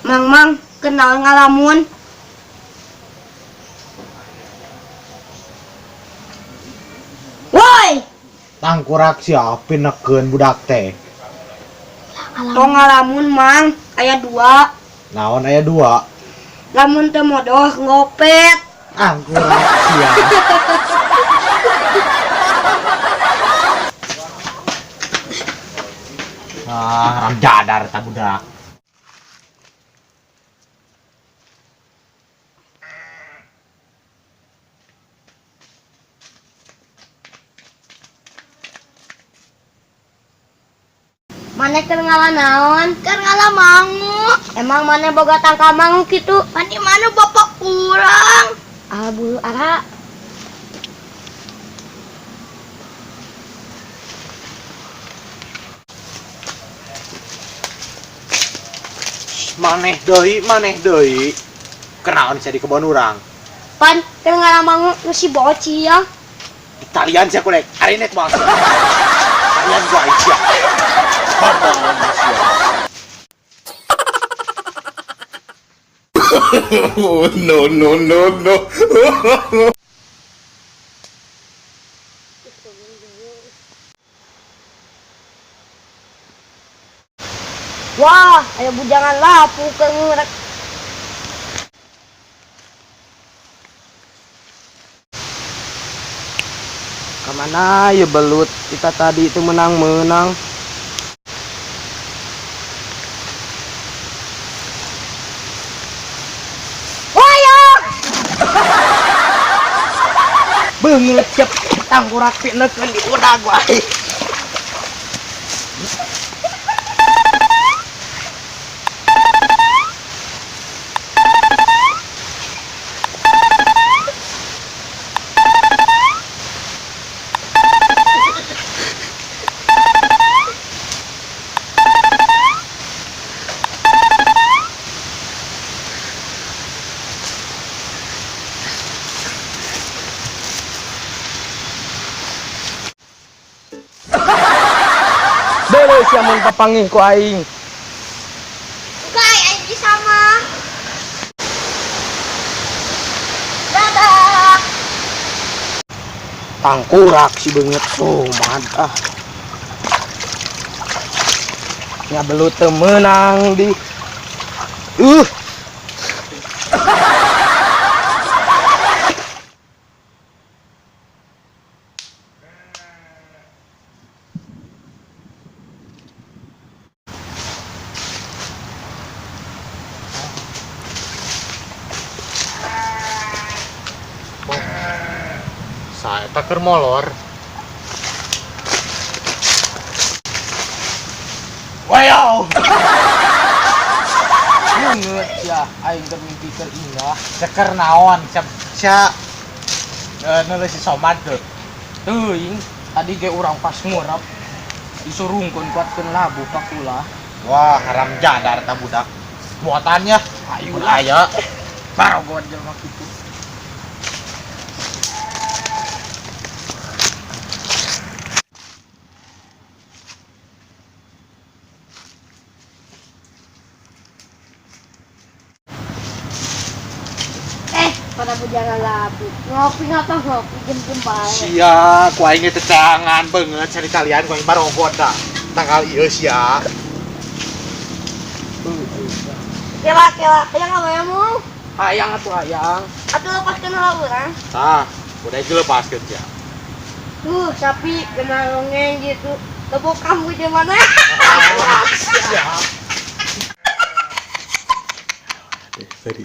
Mang mang kenal ngalamun. Woi, Tangkurak siapa nekeun budak teh. Tong ngalamun mang, aya dua. Naon aya dua? Lamun teu modoh ngopet. Tangkurak siapa? Ah, ramjadar ta budak. Maneh keur ngala naon? Keur ngala mangu. Emang maneh boga tangkal mangu kitu? Pan di mana bapak urang? Ah, bulu ara. Maneh deui, maneh deui. Kenaon sia di kebon urang? Pan keur ngala mangu nu si bocil. Talian sia kulek. Ari nek bang. Talian gua aing sia. Bambang sia. Oh, no, no, no, no. Wah, aya bujangan lapu keur ngurek. Kemana ya belut kita tadi itu menang-menang. Wah, ya. Beungeut cep tangkurak pinekeun di udag wae. Beureus sia mun papangih ku aing. Bukai aing bisa mah. Dadah. Tangkurak si beungeut somad ah. Nya belut teu meunang di. Saeta keur molor. Wayo. Beungeut sia aing keur mimpi keur indah. Ceker naon sia sia neuleus si Somad teu. Teuing, tadi ge urang pas ngurap disurungkeun kuatkeun labu ka kula. Wah, haram jadar ta budak. Muatannya Ayo mun aya. Barogot jelema kitu. Pada bujangan labu. Ngopi ngapa ngopi jam-jam bae. Sia, ku aing teh tecangan beungeut cari kalian ku aing barogot da. Tanggal ieu sia. Kela kela, hayang apa mu? Hayang atuh hayang. Atuh lepaskeun heula urang. Tah, udah ieu lepaskeun sia. Tuh, sapi kena rongeng gitu. Tepuk kamu di mana? Sia. Tadi.